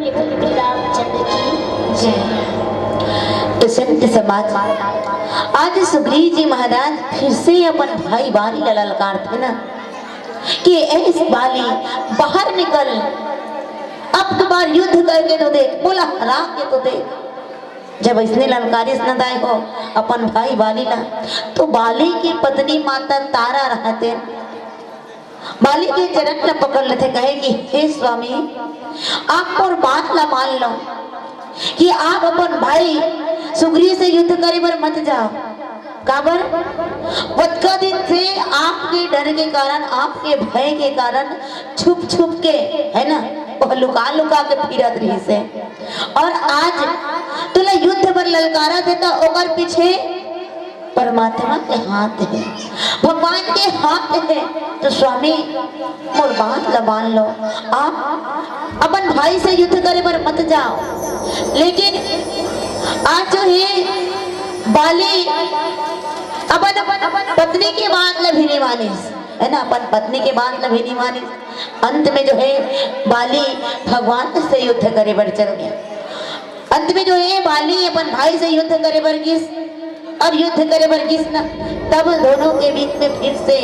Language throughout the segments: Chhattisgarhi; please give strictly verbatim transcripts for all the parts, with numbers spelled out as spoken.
रामचंद्र की जय। तो संत समाज, आज सुग्रीव जी महाराज फिर से अपन भाई बाली ला ललकारथे ना कि "ए बाली, बाहर निकल, अब तो बार युद्ध करके तो देख, मोला हरा के तो देख।" जब अइसने ललकारिस न दाई हो अपन भाई बाली ला, तो बाली के पत्नी माता तारा रहते, बाली के चरण ला पकड़ लेथे, कहे कि "हे स्वामी, आप मोर बात ला मान लो कि आप अपन भाई सुग्रीव से युद्ध करे बर मत जाओ।" काबर? ओतका दिन से आपके डर के कारण, आपके भय के कारण छुप छुप के, है ना, वो लुका लुका के फिरत रहिस हे। और आज तोला युद्ध बर ललकारत हे, त ओकर पीछे परमात्मा के हाथ हे, भगवान के हाथ हे। तो स्वामी, मोर बात ला मान लो, आप अपन भाई से युद्ध करे बर मत जाओ। लेकिन आज जो हे बाली अपन, अपन पत्नी के बात ला भी नहीं मानिस, है ना, अपन पत्नी के बात ला भी नहीं मानिस। अंत में जो हे बाली भगवान से युद्ध करे बर चल गया। अंत में जो हे बाली अपन भाई से युद्ध करे बर गिस, और युद्ध करे बर गिस ना, तब दोनों के बीच में फिर से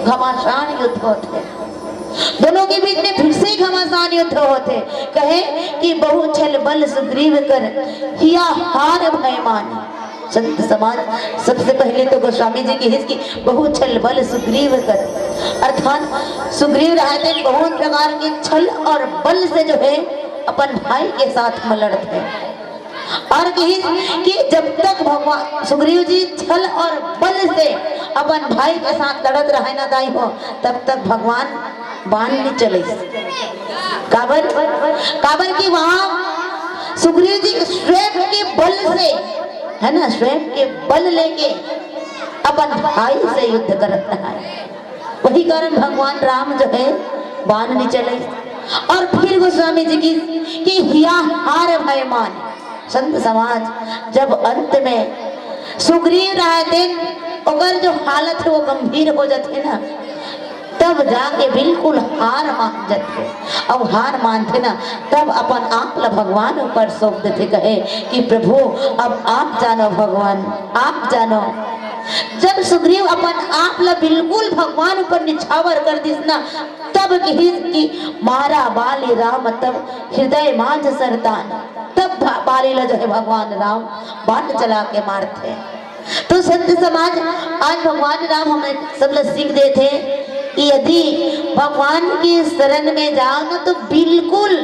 घमासान युद्ध होथे। दोनों के बीच में फिर से घमासान युद्ध होथे। कहे कि "बहु छल बल सुग्रीव कर, हिया हार भय मान।" संत समाज, सबसे पहले तो गोस्वामी जी कहिस कि "बहु छल बल सुग्रीव कर", अर्थात सुग्रीव रहते बहुत प्रकार के छल और बल से जो हे अपन भाई के साथ में लड़थे। और कहिस कि जब तक भगवान सुग्रीव जी छल और बल से अपन भाई के साथ लड़त रहे ना दाई हो, तब तक भगवान बाण नहीं चले। काबर? काबर कि वहां सुग्रीव जी स्वयं के बल से, है ना, स्वयं के बल लेके अपन भाई से युद्ध करत रहा है। वही कारण भगवान राम जो है बाण नहीं चले। और फिर गोस्वामी जी की कि "हिया हार भय मान।" संत समाज, जब अंत में सुग्रीव रहते ओकर जो हालत है वो गंभीर हो जाते ना, तब जाके बिल्कुल हार मान जाते। अब हार मानते ना, तब अपन आप ला भगवान ऊपर सौंप देते, कहे कि "प्रभु, अब आप जानो भगवान, आप जानो।" जब सुग्रीव अपन आप ला बिल्कुल भगवान ऊपर निछावर कर दिस ना, तब कहिस कि "मारा बाली राम तब हृदय माझ सरतान।" तब भा-, बाली ला जो है भगवान राम बाण चला के मारथे। तो संत समाज, आज भगवान राम हमें सब ला सीख देथे कि यदि भगवान की शरण में जाओ ना, तो बिल्कुल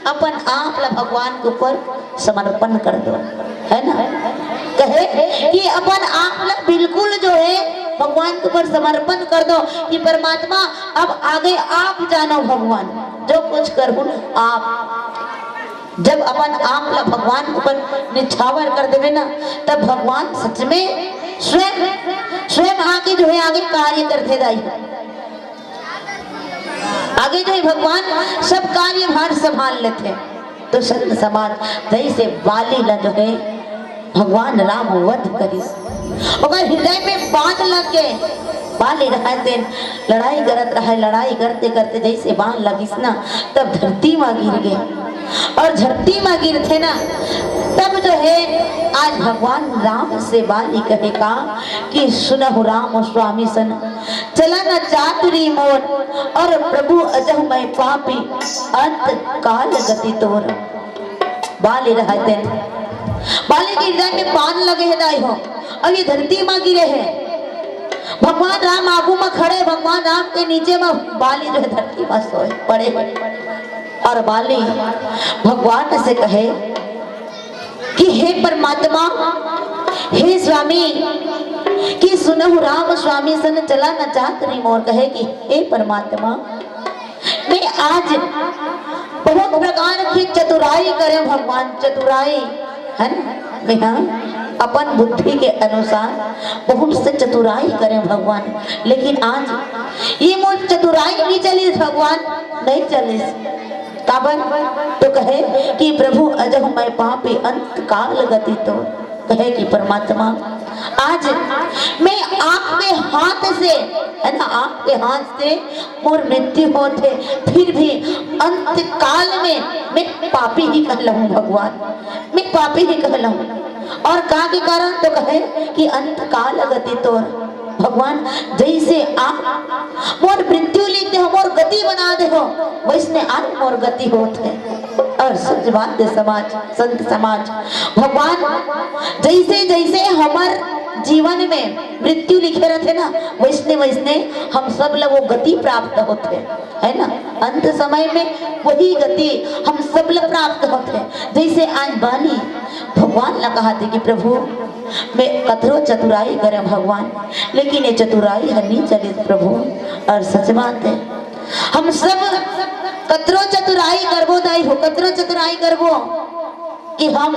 अपन आप ला भगवान के ऊपर समर्पण कर दो, है ना? कहे कि अपन आप ला बिल्कुल जो है भगवान के ऊपर समर्पण कर दो कि "परमात्मा, अब आगे आप जानो भगवान, जो कुछ करहु ना आप।" जब अपन आप ला भगवान के ऊपर निछावर कर देवे ना, तब भगवान सच में स्वयं, स्वयं आके जो है आगे कार्य करथे दाई। आगे जो है भगवान सब कार्यभार संभाल लेथे। तो संत समाज, जैसे बाली ला जो है भगवान राम वध करिस, ओकर हृदय में बाण लग गए। बाली रहते लड़ाई करत रहे, लड़ाई करते करते जैसे बाण लगिस ना, तब धरती में गिर गए। और धरती में गिरथे ना, तब जो है आज भगवान राम से बाली कहे का कि "सुनहु राम स्वामी सन, चला न चातुरी मोर, और प्रभु अजहु मैं पापी, अंत काल गति तोर।" बाली रहते, बाली के हृदय में बाण लगे हे दाई हो, और ये धरती में गिरे हे। भगवान राम आगू में खड़े, भगवान राम के नीचे में बाली जो है धरती में सोए पड़े। और बाली भगवान से कहे कि "हे परमात्मा, हे स्वामी, कि सुनहु राम स्वामी सन, चला न चातुरी मोर।" कहे कि "हे परमात्मा, मैं आज बहुत प्रकार की चतुराई करे भगवान, चतुराई, है ना? मैं हाँ अपन बुद्धि के अनुसार बहुत से चतुराई करे भगवान, लेकिन आज ये मोर चतुराई नहीं चलिस भगवान, नहीं चलिस।" काबर? तो कहे कि "प्रभु अजहु मैं पापी, अंत काल गति तोर।" कहे कि परमात्मा, आज मैं आपके हाथ से, है ना, आपके हाथ से मोर मृत्यु होत हे, फिर भी अंत काल में मैं पापी ही कहलाहूँ भगवान, मैं पापी ही कहलाहूँ। और का के कारण तो कहे कि अंत काल गति तोर भगवान, जैसे आप मोर मृत्यु लिख दे हो, मोर गति बना दे हो, वैसने आज मोर गति होत हे। और सच बात हे समाज, संत समाज, भगवान जैसे जैसे हमर जीवन में मृत्यु लिखे रहथे ना, वैसने वैसने हम सब ला वो गति प्राप्त होथे, है ना। अंत समय में वही गति हम सब ला प्राप्त होथे। जैसे आज बाली भगवान ला कहाथे कि प्रभु, मैं कतरो चतुराई करे भगवान, लेकिन ये चतुराई ह नहीं चलिस प्रभु। और सच बात हे, हम सब कतरो चतुराई करबो दाई हो, कतरो चतुराई करबो कि हम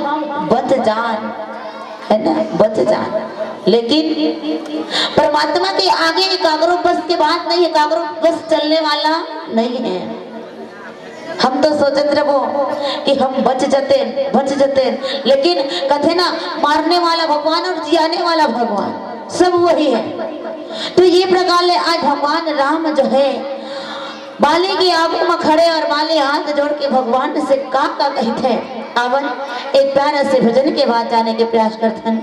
बच जान, है ना, बच जान। लेकिन परमात्मा के आगे काकरो बस के बात नहीं हे, काकरो बस चलने वाला नहीं हे। हम तो सोचत रहबो कि हम बच जतेन, बच जतेन, लेकिन कथे ना, मारने वाला भगवान और जियाने वाला भगवान, सब वही हे। तो ये प्रकार ले आज भगवान राम जो हे, बाली के आगू म खड़े और बाली हाथ जोड़ के भगवान से का का कहिथे, आवन एक प्यारा से भजन के बाद जाने के प्रयास करथन।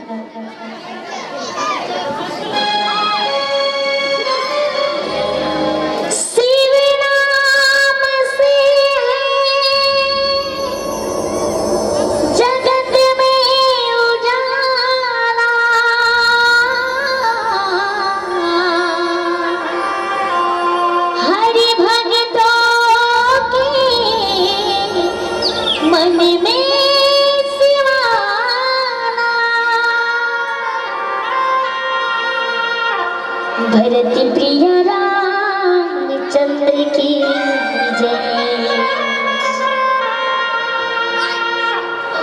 शिव नाम से है जगत में उजाला, हरि भक्तों के मन में शिवाला। भरत प्रिय रामचंद्र की जय।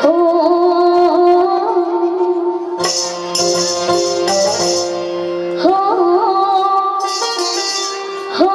हो, हो, हो।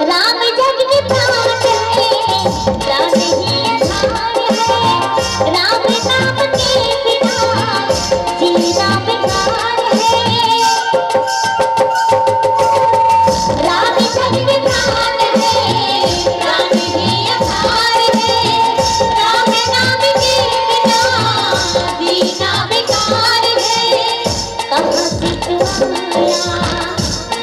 राम जग के प्राण है, प्राण ही आधार है। राम नाम के बिना जीना बेकार है। राम जग के प्राण है, प्राण ही आधार है। राम नाम के बिना जीना बेकार है। कहाँ से तू आया,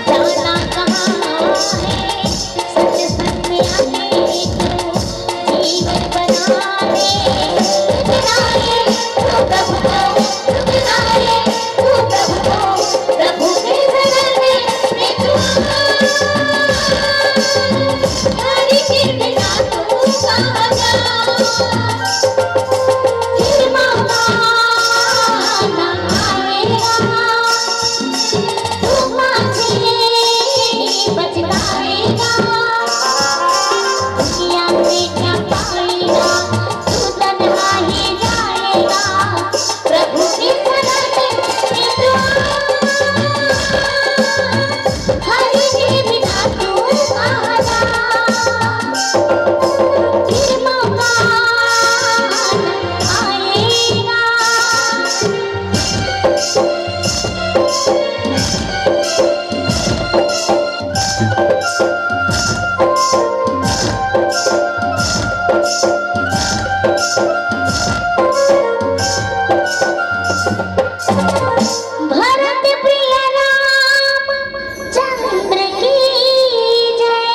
जाना कहाँ है? सत्संग में आए तो जीवन बना ले। रुकना है तो प्रभु को, रुकना है तो प्रभु को, प्रभु के शरण में तू आ। हरि के बिना तू कहाँ जा? फिर मौका ना आएगा। भरत प्रिय रामचंद्र की जय।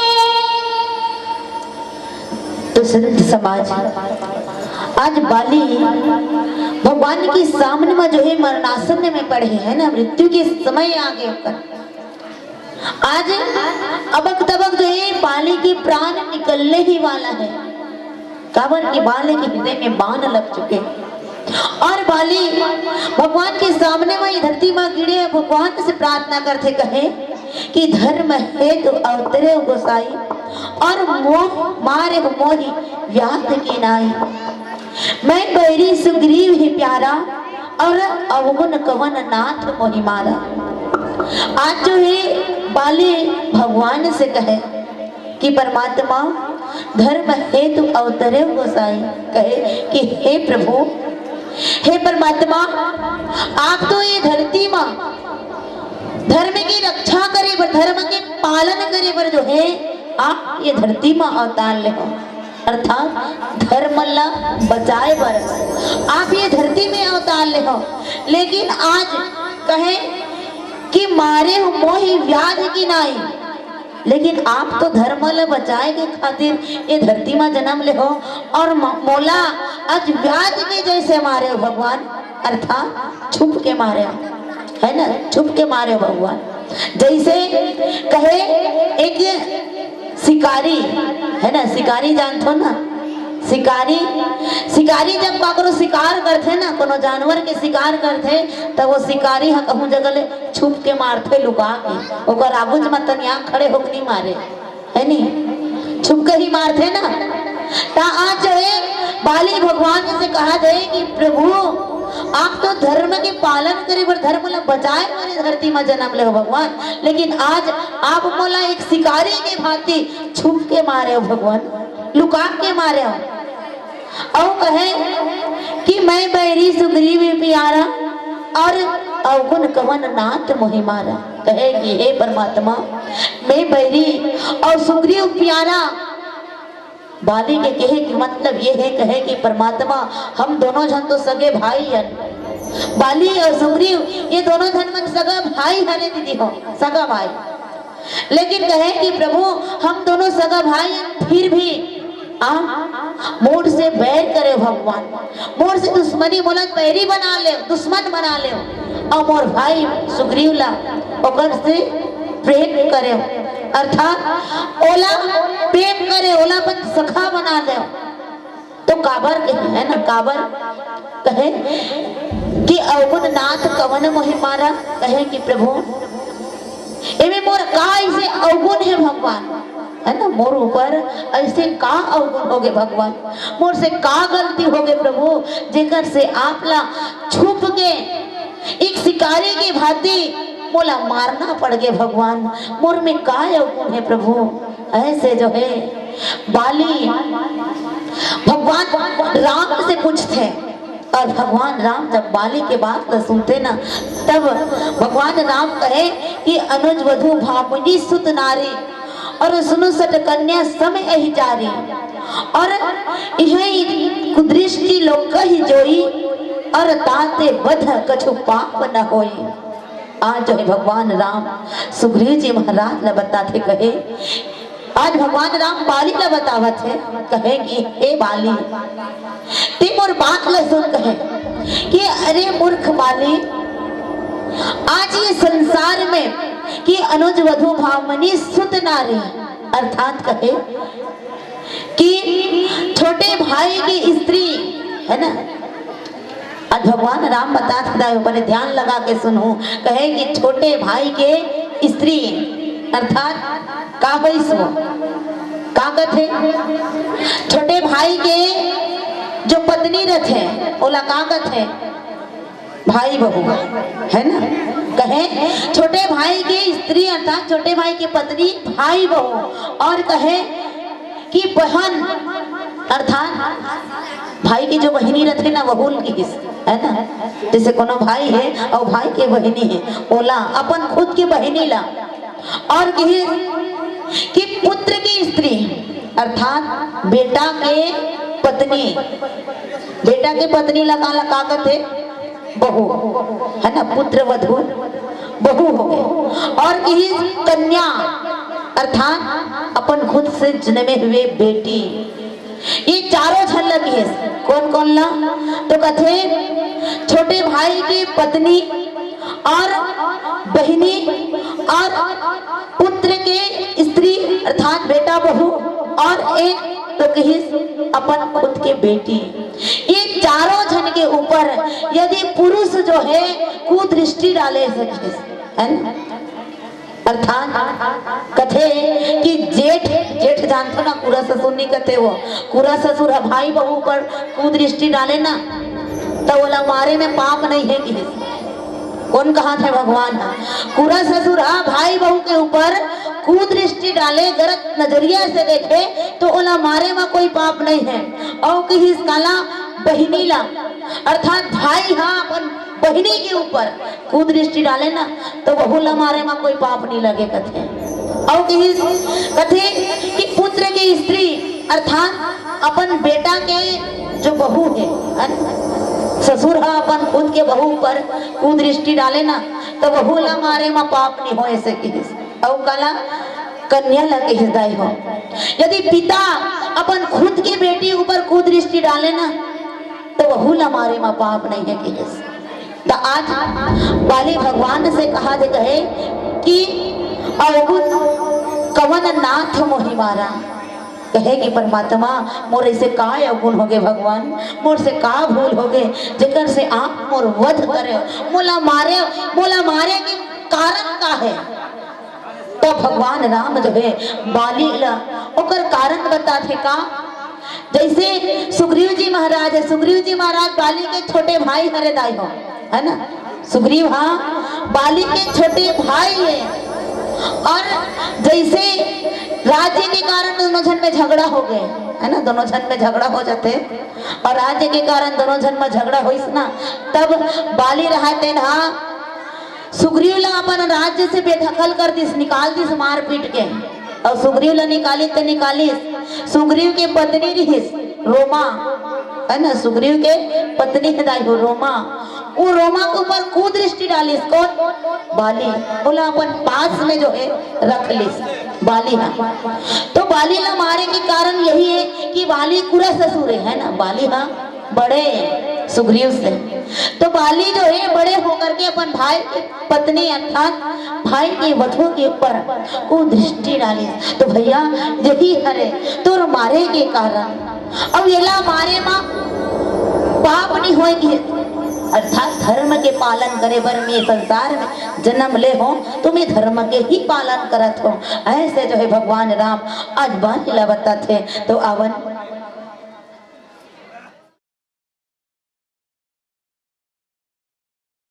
तो संत समाज, आज बाली भगवान के सामने में जो है मरणासन में पड़े हैं ना, मृत्यु के समय आ गए ओकर। आज अबक तबक जो है बाली के प्राण निकलने ही वाला है। काबर कि बाली के हृदय में बाण लग चुके हैं। और बाली भगवान के सामने में ये धरती में गिरे, भगवान से प्रार्थना करते, कहे कि धर्म हेतु अवतरे गोसाई, और मोह मारे मोहि व्याध की नाई। मैं बैरी सुग्रीव ही प्यारा, और अवगुण कवन नाथ मोहि मारा। आज जो है बाली भगवान से कहे कि परमात्मा, धर्म हेतु अवतरे गोसाई, कहे कि हे प्रभु, हे परमात्मा, आप तो ये धरती मा धर्म की रक्षा करे बर, धर्म के पालन करे बर जो है, आप ये धरती मा अवतार ले हो, अर्थात धर्म ला बचाए बर आप ये धरती में अवतार ले हो। लेकिन आज कहे कि मारे हो मोहि व्याध की नाई, लेकिन आप तो धर्म ला बचाए के खातिर ये धरती में जन्म ले हो, और म-, मोला आज व्याध के जैसे मारे हो भगवान, अर्थात छुप के मारे हो, है ना, छुप के मारे हो भगवान। जैसे कहे एक शिकारी, है ना, शिकारी जानथो ना, शिकारी, शिकारी जब काकरो शिकार करथे ना, कोनो जानवर के शिकार करथे, त वो शिकारी ह कहूं जगह ले छुप के मारथे, लुका के, ओकर आगू ज म तनिया खड़े होके नहीं मारे, है नी, छुप के ही मारथे ना। त आज जो है बाली भगवान से कहा जाए कि प्रभु, आप तो धर्म के पालन करे बर, धर्म ला बचाए बर धरती में जन्म ले हो भगवान, लेकिन आज आप मोला एक शिकारी के भांति छुप के मारे हो भगवान, लुका के मारे हो। अउ कहे कि मैं बैरी सुग्रीव प्यारा, और अवगुण कवन नाथ मोहि मारा। कहे कि हे परमात्मा, मैं बैरी और सुग्रीव प्यारा। बाली के कहे के मतलब ये है, कहे कि परमात्मा, हम दोनों झन तो सगे भाई हन। बाली और सुग्रीव ये दोनों झन मन सगा भाई हरे दीदी हो, सगा भाई। लेकिन कहे कि प्रभु, हम दोनों सगा भाई हन, फिर भी आ, मोर से बैर करे भगवान, मोर से दुश्मनी, मोला बैरी बना ले, दुश्मन बना ले, और मोर भाई सुग्रीव ला ओकर से प्रेम करे, अर्थात ओला प्रेम करे, ओला अपन सखा बना ले। तो काबर कहे, है ना, काबर कहे कि अवगुण नाथ कवन मोहि मारा, कहे कि प्रभु, एमे मोर का ऐसे अवगुण है भगवान, है ना, मोर ऊपर ऐसे का अवगुण होगे भगवान, मोर से का गलती होगे प्रभु, जेकर से आप ला छुप के एक शिकारी के भांति मोला मारना पड़ गे भगवान, मोर में काय अवगुण हे प्रभु? ऐसे जो हे बाली भगवान राम से पूछथे। और भगवान राम जब बाली के बात ल सुनथे ना, तब भगवान राम कहे कि अनुज वधु भामिनी सुत नारी और सुनु सट कन्या सम अहिचारी, और इहै कुदृष्टि लोक कहि जोई, और ताते बध कछु पाप न होई। आज जो हे भगवान राम सुग्रीव जी महाराज ल बताथे, कहे, आज भगवान राम बाली ल बतावत हे, कहे कि हे बाली, ते मोर बात ल सुन, कहे कि अरे मूर्ख बाली, आज ये संसार में कि अनुज वधु भामिनी सुत नारी, अर्थात कहे कि छोटे भाई की स्त्री, है ना? आज भगवान राम बताथे, बड़े ध्यान लगा के सुनहू, कहे कि छोटे भाई के स्त्री अर्थात का होइस वो, का कथे? छोटे भाई के जो पत्नी रथे, ओला का कथे? भाई बहू, है ना? कहे छोटे भाई के स्त्री अर्थात छोटे भाई के पत्नी, भाई बहू, और कहे कि बहन अर्थात भाई के जो बहिनी रथे ना, वहू ल किहिस, है ना? जैसे कोनो भाई हे और भाई के बहिनी हे, ओला अपन खुद के बहिनी ला, और किहिस कि पुत्र की स्त्री अर्थात बेटा के पत्नी, बेटा के पत्नी ला का, ला का कथे? बहू, है ना? पुत्र वधु बहू हो गए। और किहिस कन्या अर्थात अपन खुद से जन्मे हुए बेटी, ये चारों झन ल किहिस। कौन कौन ला? तो कथे छोटे भाई की पत्नी और बहिनी और पुत्र के स्त्री अर्थात बेटा बहू, और एक तो किहिस अपन खुद के बेटी। ये चारों झन के ऊपर यदि पुरुष जो हे कुदृष्टि डाले, ऐसे किहिस, है ना? अर्थात कथे कि जेठ, जेठ जानथो ना, कुरा ससुर नहीं कथे वो, कुरा ससुर ह भाई बहू पर कुदृष्टि डाले ना, त ओला मारे में पाप नहीं हे किहिस। कौन कहाथे? भगवान ह। कुरा ससुर ह भाई बहू के ऊपर कुदृष्टि डाले, गलत नजरिया से देखे, तो ओला मारे में कोई पाप नहीं हे। और किहिस काला? बहिनी ला, अर्थात भाई ह अपन बहिनी के ऊपर कुदृष्टि डाले ना, तो वहू ला मारे में कोई पाप नहीं लगे कथे। और किहिस, कथे कि पुत्र के स्त्री अर्थात अपन बेटा के जो बहू हे, है ना? ससुर ह अपन खुद के बहू पर कुदृष्टि डाले ना, तो वहू ला मारे में पाप नहीं होय, ऐसे किहिस। अउ काला? कन्या ला किहिस दाई हो। यदि पिता अपन खुद के बेटी ऊपर कुदृष्टि डाले ना, तो वहू ला मारे में पाप नहीं हे किहिस। त आज बाली भगवान से कहाथे, कहे कि अवगुण कवन नाथ मोहि मारा, कहे कि परमात्मा, मोर ऐसे का अवगुण होगे भगवान, मोर से का भूल होगे, जेकर से आप मोर वध करे, मोला मारे, मोला मारे के कारण का हे? तब भगवान राम जो हे बाली ला ओकर कारण बताथे का? जैसे सुग्रीव जी महाराज हे, सुग्रीव जी महाराज बाली के छोटे भाई हरे दाई हो, है ना? सुग्रीव, हाँ, बाली के छोटे भाई हे। और जैसे राज्य के कारण दोनों झन में झगड़ा होगे, है ना, दोनों झन में झगड़ा हो जाथे, और राज्य के कारण दोनों झन में झगड़ा होइस ना, तब बाली रहय तेन हा सुग्रीव ला अपन राज्य से बेदखल कर दिस, निकाल दिस मार पीट के। और सुग्रीव ला निकालिस त निकालिस, सुग्रीव के पत्नी रिहिस रोमा, है ना, सुग्रीव के पत्नी हे दाई हो रोमा, वो रोमा के ऊपर कुदृष्टि डालिस। कौन? बाली। ओला अपन पास में जो हे रख लिस बाली हा। तो बाली ला मारे के कारण यही हे कि बाली कुरा ससुर हे, है ना, बाली हा बड़े सुग्रीव से। तो बाली जो हे बड़े होकर के अपन भाई के पत्नी अर्थात भाई के वधु के ऊपर कुदृष्टि डालिस। तो भैया यही हरे तोर मारे के कारण। अउ एला मारे मा पाप नहीं होय किहिस, अर्थात धर्म के पालन करे बर मैं संसार में जन्म ले हो, तो मैं धर्म के ही पालन करत हो। ऐसे जो हे भगवान राम आज बाली ला बताथे। तो आवन